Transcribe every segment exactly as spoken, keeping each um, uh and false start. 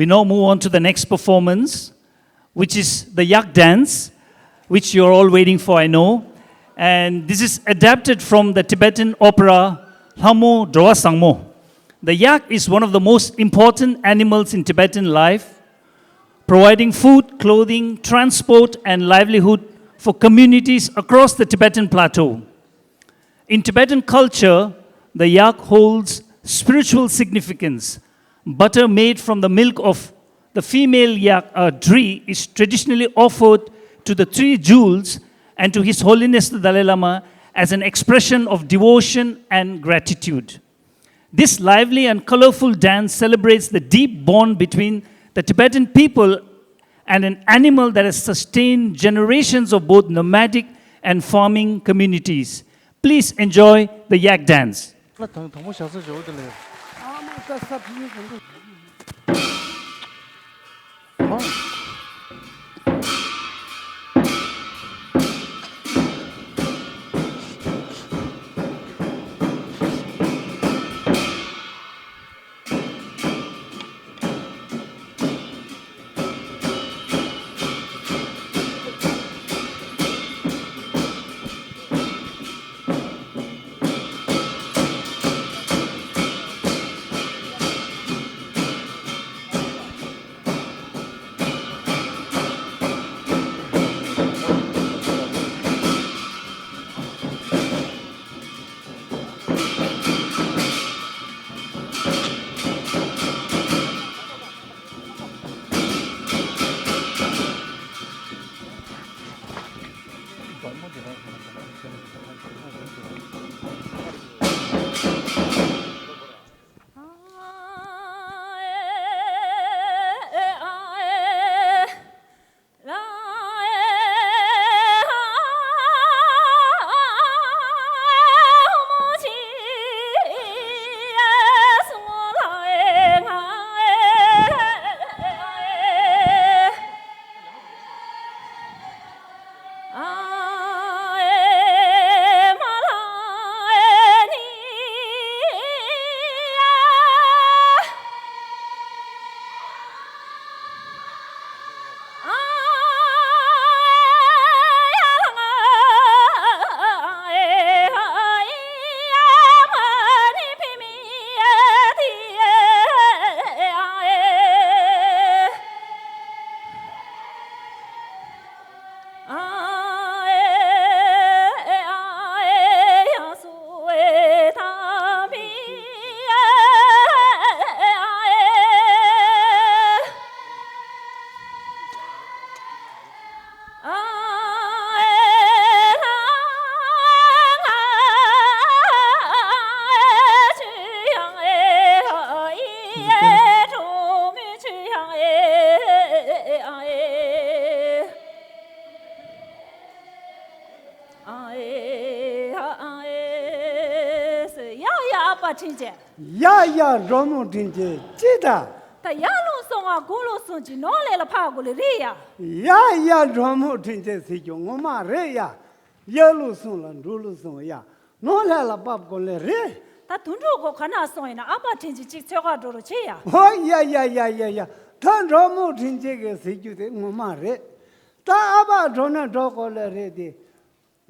We now move on to the next performance, which is the Yak dance, which you're all waiting for, I know. And this is adapted from the Tibetan opera Lhamo Drowa Sangmo. The yak is one of the most important animals in Tibetan life, providing food, clothing, transport, and livelihood for communities across the Tibetan plateau. In Tibetan culture, the yak holds spiritual significance. Butter made from the milk of the female yak, uh, Dri, is traditionally offered to the three jewels and to His Holiness the Dalai Lama as an expression of devotion and gratitude. This lively and colorful dance celebrates the deep bond between the Tibetan people and an animal that has sustained generations of both nomadic and farming communities. Please enjoy the yak dance. ཡ་ཡ་ཨ་ཕ་དྲིན་ཆེ། ཡ་ཡ་འབྲོག་མོ་དྲིན་ཆེ་ཅི་ད། ད་ཡར་ལོངས་སོང་ང་དགུང་ལོ་གསུམ་གྱི་ནང་ལས་ལ་ཕར་དགོས་ལེ་རེད་ཡ། ཡ་ཡ་འབྲོག་མོ་དྲིན་ཆེ་ཟེར་རྒྱུ་ངོ་མ་རེད་ཡ། ཡར་ལོངས་སོང་ལ་འབྲོག་ལོངས་སོང་ཡ། ནང་ལས་ལ་ཕར་དགོས་ལེ་རེད། ད་དུང་འགྲོ་གོ་ག་ན་སོང་ཡིན་ན་ཨ་ཕ་དྲིན་ཆེ་གཅིག་ཚོད་ཁ་འགྲོ་རོགས་བྱེད་ཡ། ཧོ་ཡ་ཡ་ཡ་ཡ་ཡ། ད་འབྲོག་མོ་དྲིན་ཆེ་གི་ཟེར་རྒྱུ་དེ་ངོ་མ་རེད། ད་ཨ་ཕ་འགྲོ་ན་འགྲོ་གོ་ལེ་རེད་དེ།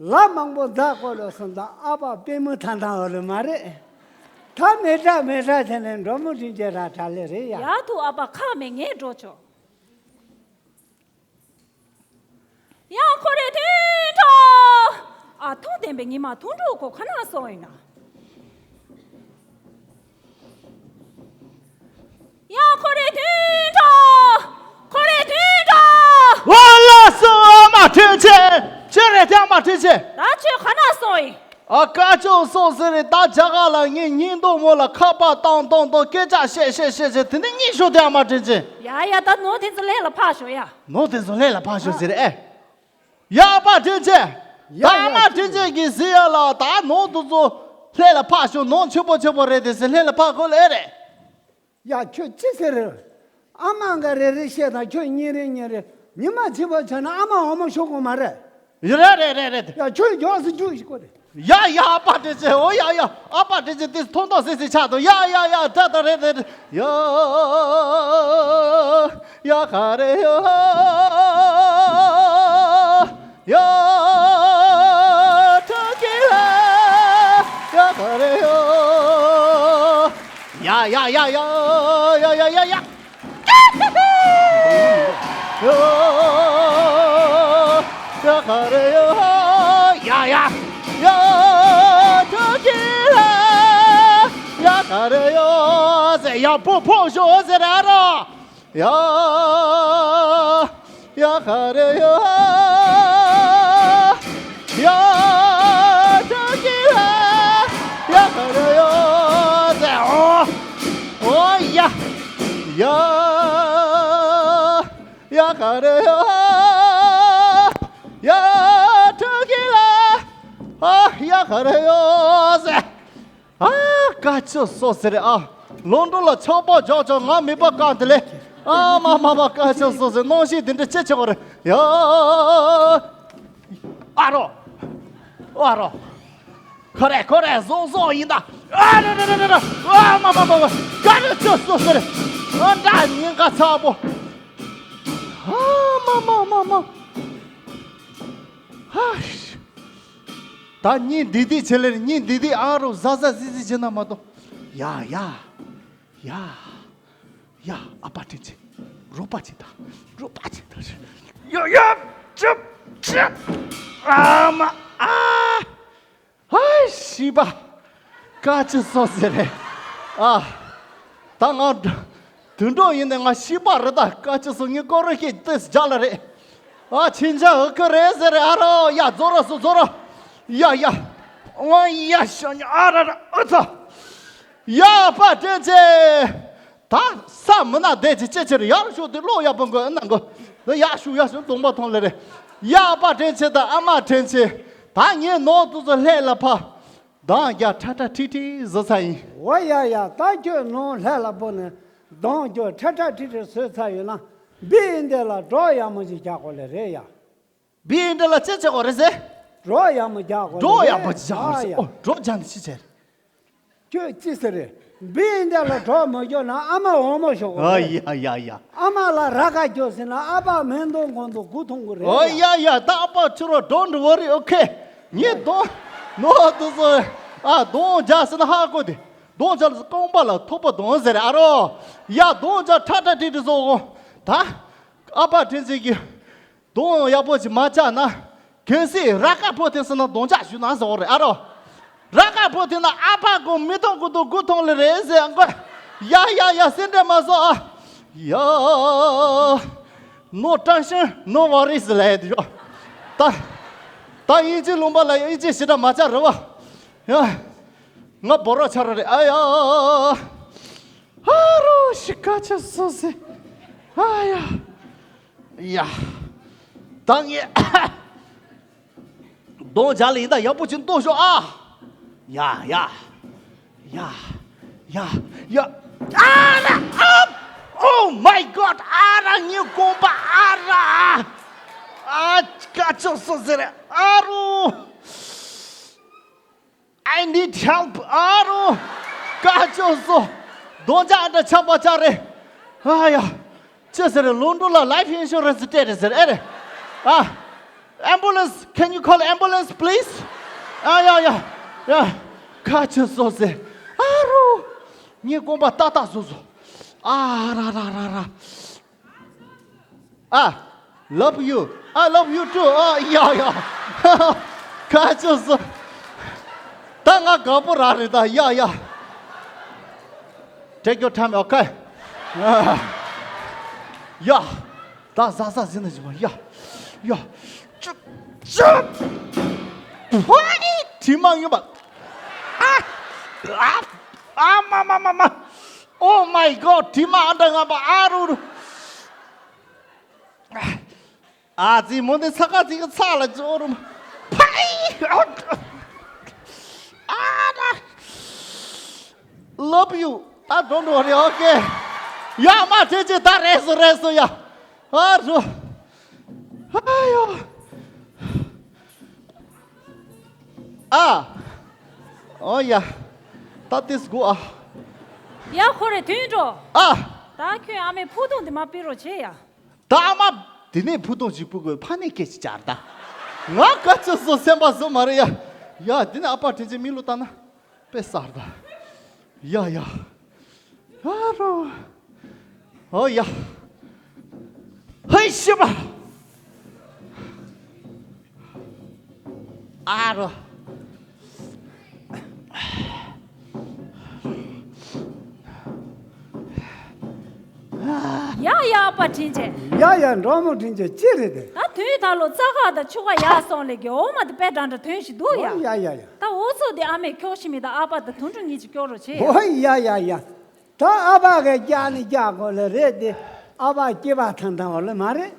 ལ་མང་པོ་འཛག་གོ་ལོ་སོང་ཙང་ཨ་ཕ་པུས་མོ་ཐང་ཐང་འོ་ལེ་མ་རེད། ད་མི་དྲག་མི་དྲག་བྱས་ནས་འབྲོག་མོ་དྲིན་ཆེ་ར་དྲག་ལེ་རེད་ཡ། ཡ་ཐུ་ཨ་ཕ་ཁག་མེད་ངས་འགྲོ་ཆོག་ཡ་ཁོ་རེ་དུད་འགྲོ། ཨ་ཐུང་ལྡན་པའི་ཉི་མ་དུང་འགྲོ་གོ་ག་ན་སོང་ཡིན་ན། ཡ་ཁོ་རེ་དུད་འགྲོ། ཁོ་རེ་དུད་འགྲོ། ཨོ་ལགས་སོ་ཨ་མ་དྲིན་ཆེ། ཁྱོད་རེད་དེ་ཨ་མ་དྲིན་ཆེ། ད་ཁྱོད་ག་ན་སོང་ཡིན། ཨ་ཀ་ཅོག་སོང་ཟེར་རེད། ད་རྒྱ་གར་ལ་ངའི་སྙིང་སྟོབས་མོ་ལ་ཁ་པར་བཏང་བཏང་བཏང་སྐད་ཆ་བཤད་བཤད་བཤད་བཤད་དེ་ནས་གཉིད་ཤོར་དེ་ཨ་མ་དྲིན་ཆེ། ཡ་ཡ་ད་ནོར་དེ་ཚོ་ལས་ལ་ཕར་ཞོག་ཡ། ནོར་དེ་ཚོ་ལས་ལ་ཕར་ཞོག་ཟེར་ཨེ། ཡ་ཨ་མ་དྲིན་ཆེ། ཡ་ད་ཨ་མ་དྲིན་ཆེ་གིས་ཟེར་ཡ་ལ་ད་ནོར་དེ་ཚོ་ལས་ལ་ཕར་ཞོག་ནོར་ཆེ་པོ་ཆེ་པོ་རེད་དེ་ཟེར་ལས་ལ་ཕར་དགོས་ལེ་རེད། ཡ་ཁྱོད་ཅི་ཟེར་རེད། ཨ་མ་འགའ་རེ་རེ་བཤད་དང་ཁྱོད་གཉིས་རེ་གཉིས་རེ་ཉི་མ་གཅིག་པོ་བྱས་ན་ཨ་མ་འོ་མ་ཤོར་དགོས་མ་རེད། ཡ་རེད་རེད་རེད་རེད། ཡ་ཁྱོད་མགྱོགས་སུ་རྒྱུགས་ཤིག་གོ་རེད། ཡ་ཡ་ཨ་ཕ་དྲིན་ཆེ། འོ་ཡ་ཡ་ཨ་ཕ་དྲིན་ཆེ། དེ་ཐོང་ཐོང་སི་སི་ཆགས་འདུག་ཡ་ཡ་ཡ་ད་ད་རེད་རེད་ཡ། ཡ་ག་རེ་ཡོ། ཡ་ཁྲ་ཀི་ལ། ཡ་ག་རེ་ཡོ། ཡ་ཡ་ཡ་ཡ་ཡ་ཡ་ཡ་ཡ། ཡ་ཡ་ག་རེ་ཡོ། ཡ་ཡ་ཡ་ཁྲ་ཀི་ལ། ཡ་ག་རེ་ཡོ་ཟེར། ཡ་ཕོ་ཕོ་ཞོ་ཟེར་ར་རོ། ཡ། ཡ་ག་རེ་ཡོ། ཡ་ཁྲ་ཀི་ལ། ཡ་ག་རེ་ཡོ་ཟེར། ཨོ། ཨོ་ཡ། ཡ། ཡ་ག་རེ་ཡོ། ཡ་ཁྲ་ཀི་ལ། ཨ་ཡ་ག་རེ་ཡོ་ཟེར། ཨ། དཀའ་སྤྱད་སོ་ཟེར་རེད་ཨ། ལོ་འགྲོ་ལ་ཆང་པ་རྒྱག་ཆོག་ང་མིད་པ་བཀག་འདི་ལས། ཨ་མ་མ་མ། དཀའ་སྤྱད་སོ་ཟེར། གནམ་གཤིས་འདི་འདྲ་ཅི་ཆེ་བ་རེད་ཡ། ཨ་རོ། ཨ་རོ། ཁོ་རེ་ཁོ་རེ་བཟང་བཟང་ཡིན་ད། ཨ་རེ་རེ་རེ་རེ། ཨ་མ་མ་མ་མ། དཀའ་སྤྱད་སོ་ཟེར་རེད། ཨ་འདྲ་ཉིན་ག་ཚ་པོ། ཨ་མ་མ་མ་མ། ཧ་ཤི། ད་གཉིད་འདི་འདི་བྱེད་ལེར། གཉིད་འདི་འདི་ཨ་རོ་ཟ་ཟ་ཟི་ཟི་བྱེད་ན་མ་གཏོགས། ཡ་ཡ། ཡ། ཡ། ཨ་ཕ་དྲིན་ཆེ། རོགས་པ་བྱེད་ད། རོགས་པ་བྱེད་ད། ཡ་ཡ། ཅབ་ཅབ། ཨ་མ། ཨ། ཧའི་ཤི་པ། དཀའ་སྤྱད་སོ་ཟེར་རེད་ཨ། ད་ང་དུད་འགྲོ་ཡིན་ནས་ང་ཤི་པ་རེད་ད། དཀའ་སྤྱད་སོ། ངའི་ཀོ་རེ་ཤེས་ཏེས་རྒྱག་ལ་རེད་ཨ། ཕྱིན་ཆད་འུ་ཁུ་རེད་ཟེར་རེད་ཨ་རོ། ཡ་རྫོ་རོ་སོ་རྫོ་རོ། ཡ་ཡ། ཨོ་ཡ་ཤ་ཉ་ཨ་ར་ར་ཨུ་ཚ། ཡ་ཕ་དྲིན་ཆེ། ད་ས་མི་ན་བསྡད་ཅིག་ཅི་ཕྱིར་ཡར་ཤོག་དེ་ལོ་ཡག་པོ་འགོ་ཨ་ན་འགོ། ཡར་ཤོག་ཡར་ཤོག་གདོང་པ་མཐོང་ལེ་རེད། ཡ་ཕ་དྲིན་ཆེ་དང་ཨ་མ་དྲིན་ཆེ། ད་ངའི་ནོར་དུ་ཚོ་ལྷས་ལ་ཕ། གདོང་རྒྱ་ཁྲ་ཁྲ་ཁྲི་ཁྲི་བཟོ་ཚ་ཡིན། འོ་ཡ་ཡ། ད་ཁྱོད་ནོར་ལྷས་ལ་ཕོ་ནས་གདོང་རྒྱ་ཁྲ་ཁྲ་ཁྲི་ཁྲི་བཟོས་ཚ་ཡོད་ན། བི་ཨིན་དེ་ལ་གྲོགས་ཡག་མོ་ཞིག་རྒྱག་དགོས་ལེ་རེད་ཡ། བི་ཨིན་དེ་ལ་ཅི་བྱེད་དགོས་རེད་ཟེར། གྲོགས་ཡག་མོ་རྒྱག་དགོས་ལེ་རེད། གྲོགས་ཡག་པོ་ཅིག་རྒྱག་དགོས་རེད་ཟེར། ཨོ་གྲོགས་རྒྱག་ནས་ཅི་བྱེད། ཁྱོད་ཅི་ཟེར་རེད། བི་ཨིན་དེ་ལ་གྲོགས་མ་བྱུང་ན་ཨ་མ་འོ་མ་ཤོག་གོ། ཨ་ཡ་ཡ་ཡ། ཨ་མ་ལ་ར་ཁ་རྒྱོབ་ཟིན་ན་ཨ་ཕ་མེ་མདོང་གོང་དུ་སྒུག་ཐོང་གི་རེད། ཨོ་ཡ་ཡ། ད་ཨ་ཕ་ཁྱོད་རོ་don't worry okay། ངས་གདོང་ནོར་དུ་སོ། ཨ་གདོང་རྒྱག་ཟིན་ན་ཧ་གོ་དེ། གདོང་རྒྱག་ལ་རྐང་པ་ལ་ཐོག་པ་གདོང་ཟེར་ཨ་རོ། ཡ་གདོང་རྒྱག་ཁྲ་ཁྲ་ཁྲི་ཁྲི་བཟོ་གོ། ད་ཨ་ཕ་དྲིན་ཆེ་གི། གདོང་ཡག་པོ་ཅིག་མ་བཅག་ན། གལ་སྲིད་ར་ཁ་ཕོ་ཐེན་སོང་ན་གདོང་ལྕག་གཞུ་ན་ཟེར་བ་རེད་ཨ་རོ། ར་ཁ་ཕོ་ཐེན་ན་ཨ་ཕ་ཀོ་མི་ཐོང་ཀུ་ཏོ་ཀུ་ཐོང་ལེ་རེད་ཟེར་ཨ་མགོ། ཡ་ཡ་ཡ། སེམས་ཁྲལ་མ་བཟོ་ཨ། ཡ། No tension, no worries ལབ་ཡ་དེ་ཡོ། ད་ད་དབྱིན་ཇི་ལུང་པ་ལ་དབྱིན་ཇི་ཞེ་དྲག་མ་བྱ་རེད་བ། ཡ། ང་བོ་རོ་ཆ་ར་རེད་ཨ་ཡ། ཨ་རོ་ཤི་ཀ་ཆ་སོ་སེ། ཨ་ཡ། ཡ། ད་ངས་གདོང་རྒྱག་ལ་ཡིན་ད་ཡག་པོ་ཅིག་ལྟོས་ཤོག་ཨ། ཡ་ཡ། ཡ། ཡ། ཡ། ཨ་ར་ཨ། Oh my god ཨ་ར་ངའི་རྐང་པ་ཨ་ར། ཨ་ཀ་ཅོ་སོ་ཟེར་ཨ་རུ། I need help ཨ་རོ། ཀ་ཅོ་སོ། གདོང་ལྕག་འདྲ་ཆགས་པ་ཅག་རེད། ཨ་ཡ། ཅི་ཟེར་ལོ་འགྲོ་ལ་life insurance སྤྲད་རེད་ཟེར་ཨེ་རེད། ཨ། Ambulance, can you call ambulance please? ཨ་ཡ་ཡ། ཡ། ཀ་ཅོ་སོ་ཟེར། ཨ་རོ། ངའི་རྐང་པ་ཏག་ཏག་བཟོ་བཟོ། ཨ་ར་ར་ར་ར། ཨ། Love you. I love you too. ཨ་ཡ་ཡ། ཁ་ཅོ་སོ། ད་ང་དགའ་པོ་ར་རེད་ད་ཡ་ཡ། Take your time, okay? ཡ། ད་ཟ་ཟ་ཟིན་ན་ཟིན་པ་ཡ། ཡ། ཅུ། ཅུ། ཕའི་དྲི་མ་ཡིན་པ། ཨ། ཨ། ཨ་མ་མ་མ་མ། Oh my god དྲི་མ་ཨ་འདྲ་ངན་པ་ཨ་རུ་རུ། ཨ་ཙི་མོ་འདི་ཚ་ཁ་ཙི་གི་ཚ་ལ་ཅོ་རུ་མ། ཕའི། ཨ་ད། Love you. ད་don't worry, okay. ཡ་མ་ཁྲེལ་ཆེ་ད་རེད་སོ་རེད་སོ་ཡ། ཨ་རུ། ཨ་ཡོ། ཨ། ཨོ་ཡ། ད་ཏིས་གོ་ཨ། ཡ་ཁོ་རེ་དུས་འགྲོ། ཨ། ད་ཁྱོད་ཨ་མའི་ཕུ་ཐུང་དེ་མ་ཕུད་རོགས་བྱེད་ཡ། ད་ཨ་མ། དེ་ནས་ཕུ་ཐུང་ཞིག་ཕུད་དགོས། ཕ་ནས་སྐད་ཅིག་བཅར་ད། ང་དཀའ་ཚེགས་སོ་སེམས་པ་བཟོ་མ་རེད་ཡ། ཡ་དེ་ནས་ཨ་ཕ་དྲིན་ཆེན་མི་ལོ་ལྟ་ན། དཔེ་གསར་ད། ཡ་ཡ། ཨ་རོ། ཨོ་ཡ། ཧེ་ཤི་པ། ཨ་རོ། ཡ་ཡ་ཨ་ཕ་དྲིན་ཆེན། ཡ་ཡ་འབྲོག་མོ་དྲིན་ཆེན་ཅི་རེད་དེ། ད་དུས་ད་ལོ་རྩྭ་ཁ་དང་ཆུ་ཁ་ཡར་སོང་ལས་ཀྱི་འོ་མ་དེ་དཔེ་འདྲ་འདྲ་ཐོན་ཞིག་འདུག་ཡ། ཡ་ཡ་ཡ། ད་འུ་ཚོ་དེ་ཨ་མས་ཁྱོག་ཤི་མི་ད་ཨ་ཕ་ད་དུང་དྲུག་གཉིས་ཀྱི་སྐྱོ་རོ་ཆེ། ཨོ་ཡ་ཡ་ཡ། ད་ཨ་ཕ་གི་སྐྱག་ནི་སྐྱག་གོ་ལེ་རེད་དེ། ཨ་ཕ་སྐྱེས་པ་ཐང་ཐང་བ་ལེ་མ་རེད།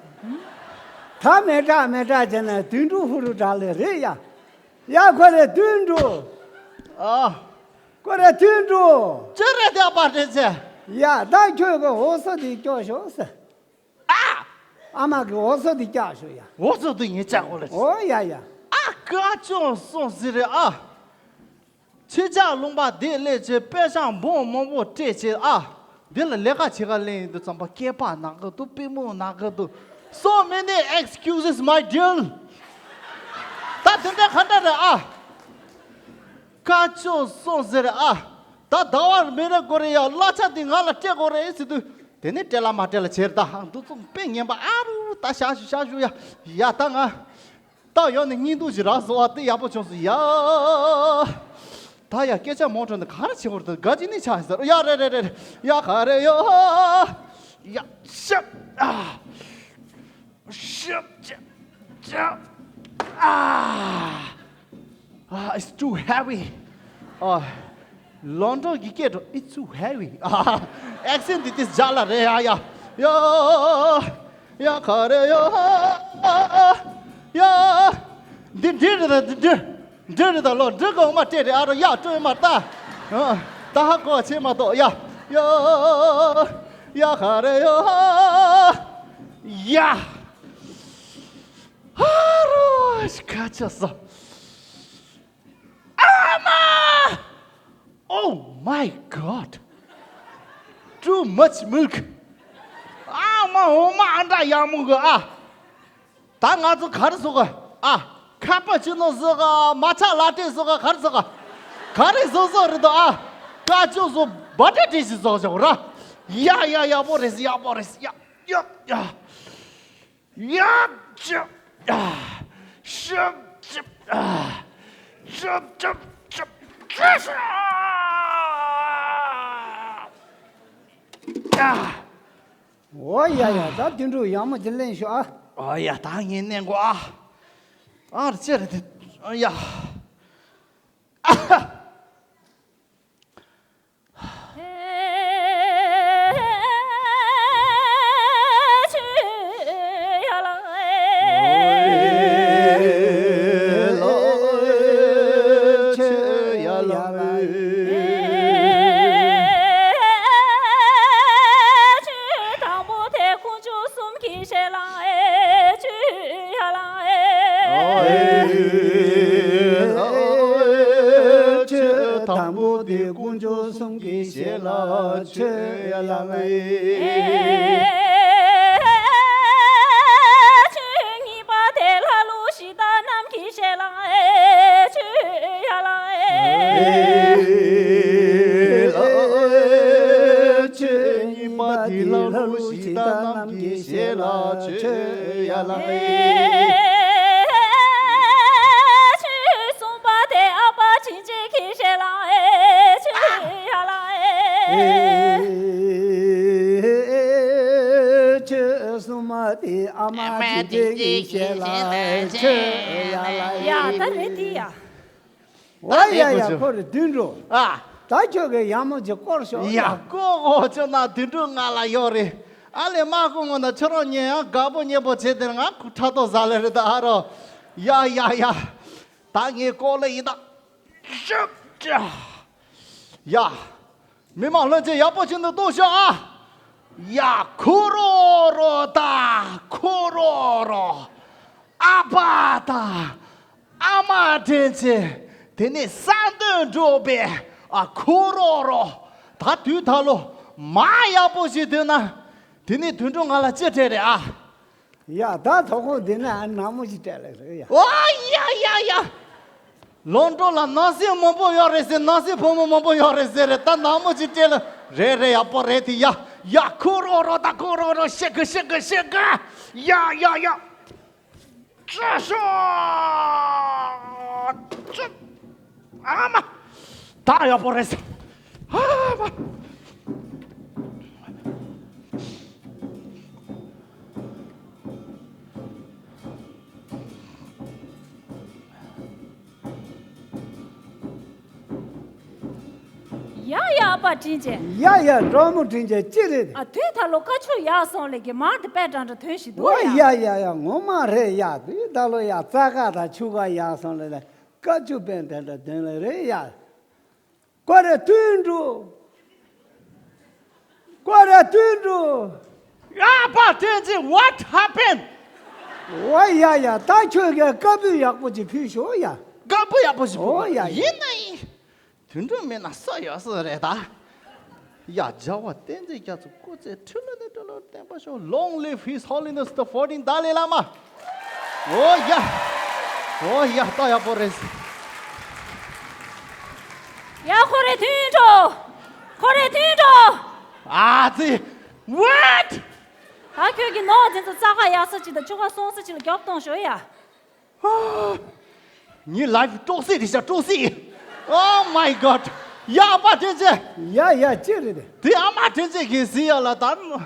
ད་མེ་དྲག་མེ་དྲག་བྱས་ན་དུང་དྲུག་ཧུ་རུ་དྲག་ལེ་རེད་ཡ། ཡ་ཁོ་རེ་དུང་དྲུག་ཨ། ཁོ་རེ་དུང་དྲུག་ཅི་རེད་དེ་ཨ་ཕ་དྲིན་ཆེན། ཡ་ད་ཁྱོད་ཀྱི་འོ་ས་དེ་སྐྱོ་ཤོག་ཟེར། ཨ། ཨ་མ་གི་འོ་ས་དེ་སྐྱག་ཤོག་ཡ། འོ་ས་དེ་ངས་སྐྱག་གོ་ལེ། ཨོ་ཡ་ཡ། ཨ་ཀ་ཅོ་སོང་ཟེར་རེད་ཨ། ཕྱི་ལྕགས་ལུང་པ་དེ་སླེབས་བྱས་པད་ཤང་སྦོམ་མང་པོ་སྤྲད་བྱས་ཨ། འདི་ལ་ལས་ཀ་བྱེད་ག་ལེན་ཡིན་དུས་ཙམ་པ་སྐེད་པ་ན་གི་འདུག་པུས་མོ་ན་གི་འདུག So many excuses, my dear. ད་དེ་འདྲ་ག་འདྲ་རེད་ཨ། ཀ་ཅོ་སོང་ཟེར་ཨ། ད་ཟླ་བར་མི་རེ་དགོས་རེད་ཡ། གླ་ཆ་འདི་ང་ལ་སྤྲད་དགོས་རེད་ཟེར་དུས། དེ་ནས་སྤྲད་ལ་མ་སྤྲད་ལ་བྱེད་ད་འདུག་ཚོ་དཔེ་ངན་པ་ཨ་རུ་ད་བཞག་ཞུ་བཞག་ཞུ་ཡ། ཡ་ད་ང་། ད་ཡོང་ནས་སྙིང་སྡུག་ཅིག་རག་སོང་བ་དེ་ཡག་པོ་བྱུང་སོང་ཡ། ད་ཡ་སྐད་ཆ་མང་དྲགས་ནས་ག་རེ་བྱེད་དགོས་རེད། དགའ་ཅི་ནས་ཆགས་ཟེར་ཡ། རེད་རེད་རེད་ཡ། ག་རེ་ཡོ། ཡ་ཤབ་ཨ། ཤབ་ཅབ་ཅབ་ཨ། ཨ། It's too heavy. ཨ། ལོན་ཌོན་གྱི་སྐད་འགྲོ། It's too heavy. ཨ། ཨེག་སེན་འདི་དེ་རྒྱ་ལ་རེད་ཡ་ཡ། ཡ། ཡ་ག་རེ་ཡ། ཡ། འདི་འདི་རེད་ད་འདི་འདི། འདི་རེད་ད་ལོ་འདི་གོང་མ་སྤྲད་རེད་ཨ་རོ། ཡ་སྤྲོད་མ་ལྟ། ཨ། ད་ཧ་གོ་བྱེད་མ་གཏོགས་ཡ། ཡ། ཡ་ག་རེ་ཡ། ཡ། ཨ་རོ་ཁ་ཆ་ས། ཨ་མ། Oh my God! Too much milk. ཨ་མ། འོ་མ་ཨ་འདྲ་ཡག་མོ་གི་ཨ། ད་ང་ཚོ་ག་རེ་བཟོ་ག་ཨ། ཁ་པ་ཅི་ནོ་བཟོ་ག་མ་ཆ་ལ་ཏེ་བཟོ་ག་ག་རེ་བཟོ་ག་ག་རེ་བཟོ་བཟོ་རེད་དོ་ཨ། ཀ་ཅོ་བཟོ་བ་ཏྲ་ཏྲི་ཞིག་བཟོ་བཞག་ར། ཡ་ཡ་ཡག་པོ་རེད་ཡག་པོ་རེད་ཡ་ཡ་ཡ། ཡ་ཅབ་ཡ། ཤབ་ཅབ་ཡ། ཤབ་ཅབ་ཅབ་ཅབ་ཤ་ཡ། ཨོ་ཡ་ཡ། ད་དུང་དྲུག་ཡག་མོ་ཅིག་ལེན་ཤོག་ཨ། ཨོ་ཡ། ད་ངས་མནན་དགོས་ཨ། ཨ་རེ་ཅི་རེད་དེ། ཨ་ཡ། དང་པོ་དེ་དཀོན་མཆོག་གསུམ་གྱི་ཞལ་ལག་ཨེ། ཆུ་ཡ་ལག་ཨེ། ཆུ་དང་པོ་དེ་དཀོན་མཆོག་གསུམ་གྱི་ཞལ་ལག་ཆུ་ཡ་ལག་ཨེ། ཆུ་གཉིས་པ་དེ་ལྷ་ཀླུ་གཞི་བདག་རྣམས་ཀྱི་ཞལ་ལག་ཨེ། ཆུ་ཡ་ལག་ཨེ། ཆུ་གཉིས་པ་དེ་ལྷ་ཀླུ་གཞི་བདག་རྣམས་ཀྱི་ཞལ་ལག་ཆུ་ཡ་ལག་ཨེ། ཆུ་གསུམ་པ་དེ་ཨ་པ་བྱིན་ཆེན་གྱི་ཞལ་ལག་ཨེ། ཆུ་ཡ་ལག་ཨེ། ཆུ་གསུམ་པ་དེ་ཨ་མ་བྱིན་ཆེན་གྱི་ཞལ་ལག་ཆུ་ཡ་ལག་ཨེ། ཡ་ད་རེད་དེ་ཡ། ཨོ་ཡ་ཡ། ཁོ་རེ་དུད་འགྲོ། ཨ། ད་ཁྱོད་ཀྱི་ཡག་མོ་ཅིག་སྐོར་ཤོག་ཡ། ཡ་ཀོ་ཨོ་ཁྱོད་ན་དུད་འགྲོ་ང་ལ་ཡོད་རེད། ཨ་ལེ་མ་ཀོ་ངོ་ན་ཁྱོད་རང་ཉན་ཡང་དགའ་པོ་ཉེ་པོ་བྱེད་དེ་ང་ཁུ་ཁྲག་ཏོ་ཟ་ལེ་རེད་ད་ཨ་རོ། ཡ་ཡ་ཡ། ད་ངས་ཀོ་ལེ་ཡིན་ད། ཤུབ་ཅ། ཡ། མི་མང་ལྷན་རྒྱས་ཡག་པོ་བྱེད་འདུག་གཏོང་ཤོག་ཨ། ཡ་ཁུ་རོ་རོ་ད་ཁུ་རོ་རོ། ཨ་ཕ་དང་ཨ་མ་དྲིན་ཆེན། དེ་ནས་ས་འདོན་འགྲོ་བའི་ཨ་ཁུ་རོ་རོ། ད་དུས་ད་ལོ་ མ་ཡག་པོ་ཞིག་འདོན་ན། དེ་ནས་དུད་འགྲོ་ང་ལ་ཅི་སྤྲད་རེད་ཨ། ཡ་ད་དོ་ཁོ་འདི་ན་ནག་མོ་ཞིག་སྤྲད་ལ་རེད་ཡ། ཨོ་ཡ་ཡ་ཡ། ལོང་འགྲོ་ལ་ནང་སྲིད་མང་པོ་ཡོད་རེད་ཟེར། ནང་སྲིད་ཕོ་མོ་མང་པོ་ཡོད་རེད་ཟེར་རེད། ད་ནག་མོ་ཅིག་སྤྲད་ལ། རེད་རེད། ཡག་པོ་རེད་དེ། ཡ་ཡ། ཁུ་རོ་རོ། ད་ཁུ་རོ་རོ། ཤེ་གི་ཤེ་གི་ཤེ་གི། ཡ་ཡ་ཡ། ཅི་ཤོ། ཅི། ཨ་མ། ད་ཡག་པོ་རེད་ཟེར། ཨ་མ། ཡ་ཡ། ཨ་ཕ་དྲིན་ཆེ། ཡ་ཡ། གྲོགས་མོ་དྲིན་ཆེ། ཅི་རེད། ཨ། དུས་ད་ལོ་བཀའ་ཆོས་ཡག་སོང་ལས་ཀྱི་མར་དེ་དཔེ་འདྲ་འདྲ་ཐོན་ཞིག་འདུག་ཨོ་ཡ། ཡ་ཡ་ཡ། ངོ་མ་རེད་ཡ། དུས་ད་ལོ་ཡ་རྩྭ་ཁ་དང་ཆུ་ཁ་ཡག་སོང་ལས་ལ་བཀའ་ཆོས་དཔེ་འདྲ་འདྲ་ཐོན་ལས་རེད་ཡ། ཀོ་རེ་དུད་འགྲོ། ཀོ་རེ་དུད་འགྲོ། ཨ་ཕ་དྲིན་ཆེ། What happened? ཨོ་ཡ་ཡ། ད་ཁྱོད་ཀྱིས་བཀའ་འབུལ་ཡག་པོ་ཅིག་ཕུལ་ཤོག་ཡ། བཀའ་འབུལ་ཡག་པོ་ཞིག་ཕུལ། ཨོ་ཡ་ཡ། ཡིན་ན་ཡིན། དུད་འགྲོ་མེད་ན་ས་ཡོད་ས་རེད་ད། ཡ། རྒྱལ་བ་བསྟན་འཛིན་རྒྱ་མཚོ་སྐུ་ཚེ་ཁྲི་ལོ་ནས་ཁྲི་ལོར་བརྟན་པར་ཤོག Long live His Holiness the fourteenth Dalai Lama. ཨོ་ཡ། ཨོ་ཡ། ད་ཡག་པོ་རེད། ཡ། ཁོ་རེ་དུད་འགྲོ། ཁོ་རེ་དུད་འགྲོ། ཨ་ཙི། What? ད་ཁྱོད་ཀྱི་ནོར་དེ་ཚོ་རྩྭ་ཁ་ཡག་ས་ཅིག་དང་ཆུ་ཁ་སོང་ས་ཅིག་ལ་རྒྱོབ་གཏོང་ཤོག་ཡ། ངའི་ལའིབ་ཀྲོག་སི་རེད་ཤག་ཀྲོག་སི། Oh my God. ཡ། ཨ་ཕ་དྲིན་ཆེ། ཡ་ཡ། ཅི་རེད་དེ། དེ་ཨ་མ་དྲིན་ཆེ་གིས་ཟེར་ཡ་ལ་ད།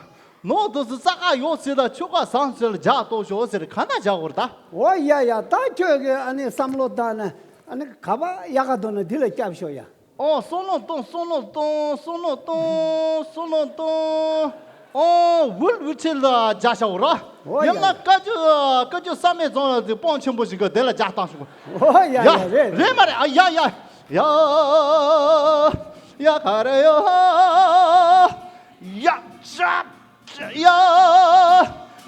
ནོར་དེ་ཚོ་རྩྭ་ཁ་ཡོང་ཚེ་ལ་ཆུ་ཁ་བཟང་ཚེ་ལ་རྒྱག་གཏོང་ཤོག་ཟེར། ག་ན་རྒྱག་དགོས་རེད་ད། ཨོ་ཡ་ཡ། ད་ཁྱོད་ཀྱིས་ཨ་ནི་བསམ་བློ་བཏང་ནས་ཨ་ནི་ག་པ་ཡག་ག་འདུག་ན་འདི་ལ་རྒྱབ་ཤོག་ཡ། ཨོ། བསམ་བློ་གཏོང་། བསམ་བློ་གཏོང་། བསམ་བློ་གཏོང་། བསམ་བློ་གཏོང་། ཨོ། ཝུལ་ཝུལ་ཆེ་ལ་རྒྱག་ཤོག་ར། ཨོ་ཡ། ཡང་ན་བཀའ་བརྒྱུད། བཀའ་བརྒྱུད་བསམ་ཡས་རྫོང་ལ་དེ་སྤང་ཆེན་པོ་ཞིག་གི་དེ་ལ་རྒྱག་བཏང་ཤོག་ཨོ་ཡ་ཡ། ཡ། རེད་རེད། རེད་མ་རེད། ཨ། ཡ་ཡ་ཡ། ཡ་ག་རེ་ཡོ། ཡ། ཅབ། ཡ།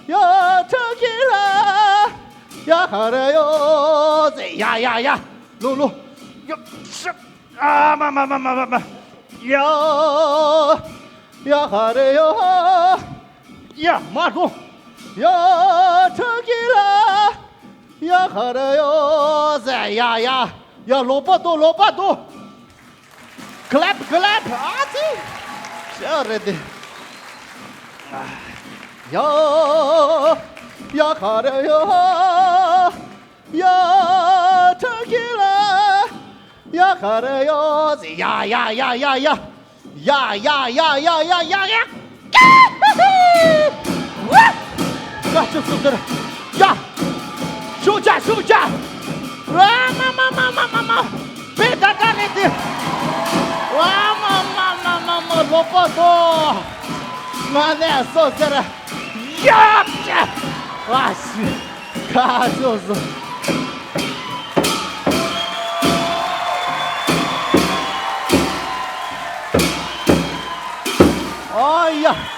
ཡ། ཁྲ་ཁི་ལ། ཡ་ག་རེ་ཡོ་ཟེར། ཡ་ཡ་ཡ། ལོ་ལོ། ཡ། ཤ། ཨ་མ་མ་མ། ཡ། ཡ་ག་རེ་ཡོ། ཡ་མ་གོ། ཡ། ཁྲ་ཁི་ལ། ཡ་ག་རེ་ཡོ་ཟེར། ཡ་ཡ་ཡ། ལོག་པ་དོ། ལོག་པ་དོ། Clap, clap. ཨ་ཙི། ཤ་རེད་དེ། ཡ། ཡ་ག་རེ་ཡོ། ཡ། ཁྲ་ཁི་ལ། ཡ་ག་རེ་ཡོ་ཟེར། ཡ་ཡ་ཡ་ཡ་ཡ། ཡ་ཡ་ཡ་ཡ་ཡ་ཡ་ཡ། ཀ་ཅུ་སུ་ཟེར། ཡ། ཤུགས་རྒྱག་ཤུགས་རྒྱག་ཝ་མ་མ་མ། དཔེ་ད་ལྟ་རེད་དེ། ཝ་མ་མ་མ་མ་མ། ལོག་པ་དོ། ང་ནས་སོ་ཟེར། ཡ། ཨ་ཤི། ཀ་ཅུ་སུ། ཨ་ཡ།